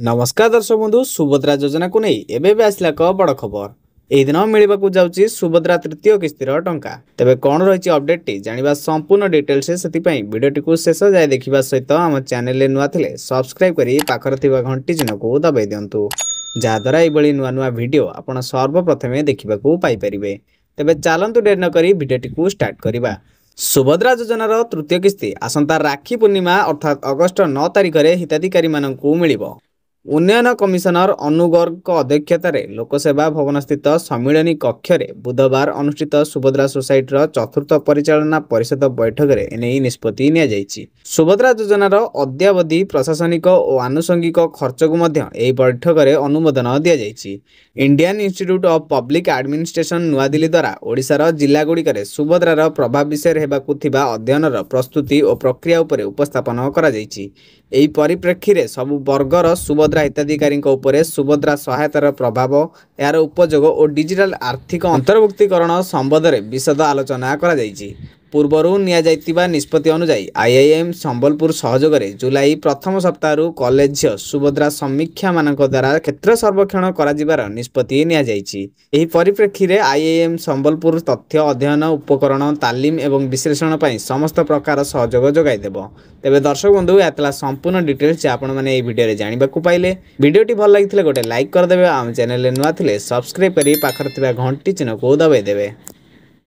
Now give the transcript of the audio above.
ନମସ୍କାର ଦର୍ଶକ ବନ୍ଧୁ, ସୁଭଦ୍ରା ଯୋଜନାକୁ ନେଇ ଏବେ ଏବେ ଆସିଲା ଏକ ବଡ଼ ଖବର। ଏହି ଦିନ ମିଳିବାକୁ ଯାଉଛି ସୁଭଦ୍ରା ତୃତୀୟ କିସ୍ତିର ଟଙ୍କା। ତେବେ କ'ଣ ରହିଛି ଅପଡେଟଟି ଜାଣିବା ସମ୍ପୂର୍ଣ୍ଣ ଡିଟେଲ୍ସ, ସେଥିପାଇଁ ଭିଡ଼ିଓଟିକୁ ଶେଷ ଯାଏ ଦେଖିବା ସହିତ ଆମ ଚ୍ୟାନେଲରେ ନୂଆ ଥିଲେ ସବସ୍କ୍ରାଇବ୍ କରି ପାଖରେ ଥିବା ଘଣ୍ଟି ଚିହ୍ନକୁ ଦବାଇ ଦିଅନ୍ତୁ, ଯାହାଦ୍ୱାରା ଏଇଭଳି ନୂଆ ନୂଆ ଭିଡ଼ିଓ ଆପଣ ସର୍ବପ୍ରଥମେ ଦେଖିବାକୁ ପାଇପାରିବେ। ତେବେ ଚାଲନ୍ତୁ ଡେରି ନକରି ଭିଡ଼ିଓଟିକୁ ଷ୍ଟାର୍ଟ କରିବା। ସୁଭଦ୍ରା ଯୋଜନାର ତୃତୀୟ କିସ୍ତି ଆସନ୍ତା ରାକ୍ଷୀ ପୂର୍ଣ୍ଣିମା ଅର୍ଥାତ୍ ଅଗଷ୍ଟ 9 ତାରିଖରେ ହିତାଧିକାରୀମାନଙ୍କୁ ମିଳିବ। ଉନ୍ନୟନ କମିଶନର ଅନୁ ଗର୍ଗଙ୍କ ଅଧ୍ୟକ୍ଷତାରେ ଲୋକସେବା ଭବନସ୍ଥିତ ସମ୍ମିଳନୀ କକ୍ଷରେ ବୁଧବାର ଅନୁଷ୍ଠିତ ସୁଭଦ୍ରା ସୋସାଇଟିର ଚତୁର୍ଥ ପରିଚାଳନା ପରିଷଦ ବୈଠକରେ ଏନେଇ ନିଷ୍ପତ୍ତି ନିଆଯାଇଛି। ସୁଭଦ୍ରା ଯୋଜନାର ଅଦ୍ୟାବଧି ପ୍ରଶାସନିକ ଓ ଆନୁଷଙ୍ଗିକ ଖର୍ଚ୍ଚକୁ ମଧ୍ୟ ଏହି ବୈଠକରେ ଅନୁମୋଦନ ଦିଆଯାଇଛି। Indian institute of public administration ନୂଆଦିଲ୍ଲୀ ଦ୍ୱାରା ଓଡ଼ିଶାର ଜିଲ୍ଲାଗୁଡ଼ିକରେ ସୁଭଦ୍ରାର ପ୍ରଭାବ ବିଷୟରେ ହେବାକୁ ଥିବା ଅଧ୍ୟୟନର ପ୍ରସ୍ତୁତି ଓ ପ୍ରକ୍ରିୟା ଉପରେ ଉପସ୍ଥାପନ କରାଯାଇଛି। ଏହି ପରିପ୍ରେକ୍ଷୀରେ ସବୁ ବର୍ଗର ସୁଭଦ୍ରା ହିତାଧିକାରୀଙ୍କ ଉପରେ ସୁଭଦ୍ରା ସହାୟତାର ପ୍ରଭାବ, ଏହାର ଉପଯୋଗ ଓ ଡିଜିଟାଲ ଆର୍ଥିକ ଅନ୍ତର୍ଭୁକ୍ତୀକରଣ ସମ୍ବନ୍ଧରେ ବିଶଦ ଆଲୋଚନା କରାଯାଇଛି। ପୂର୍ବରୁ ନିଆଯାଇଥିବା ନିଷ୍ପତ୍ତି ଅନୁଯାୟୀ ଆଇଆଇଏମ୍ ସମ୍ବଲପୁର ସହଯୋଗରେ ଜୁଲାଇ ପ୍ରଥମ ସପ୍ତାହରୁ କଲେଜ ଝିଅ ସୁଭଦ୍ରା ସମୀକ୍ଷାମାନଙ୍କ ଦ୍ୱାରା କ୍ଷେତ୍ର ସର୍ବେକ୍ଷଣ କରାଯିବାର ନିଷ୍ପତ୍ତି ନିଆଯାଇଛି। ଏହି ପରିପ୍ରେକ୍ଷୀରେ ଆଇଆଇଏମ୍ ସମ୍ବଲପୁର ତଥ୍ୟ ଅଧ୍ୟୟନ, ଉପକରଣ, ତାଲିମ ଏବଂ ବିଶ୍ଳେଷଣ ପାଇଁ ସମସ୍ତ ପ୍ରକାର ସହଯୋଗ ଯୋଗାଇ ଦେବ। ତେବେ ଦର୍ଶକ ବନ୍ଧୁ, ଏହା ଥିଲା ସମ୍ପୂର୍ଣ୍ଣ ଡିଟେଲ୍ସ ଆପଣମାନେ ଏହି ଭିଡ଼ିଓରେ ଜାଣିବାକୁ ପାଇଲେ। ଭିଡ଼ିଓଟି ଭଲ ଲାଗିଥିଲେ ଗୋଟେ ଲାଇକ୍ କରିଦେବେ। ଆମ ଚ୍ୟାନେଲରେ ନୂଆ ଥିଲେ ସବସ୍କ୍ରାଇବ୍ କରି ପାଖରେ ଥିବା ଘଣ୍ଟି ଚିହ୍ନକୁ ଦବାଇ ଦେବେ।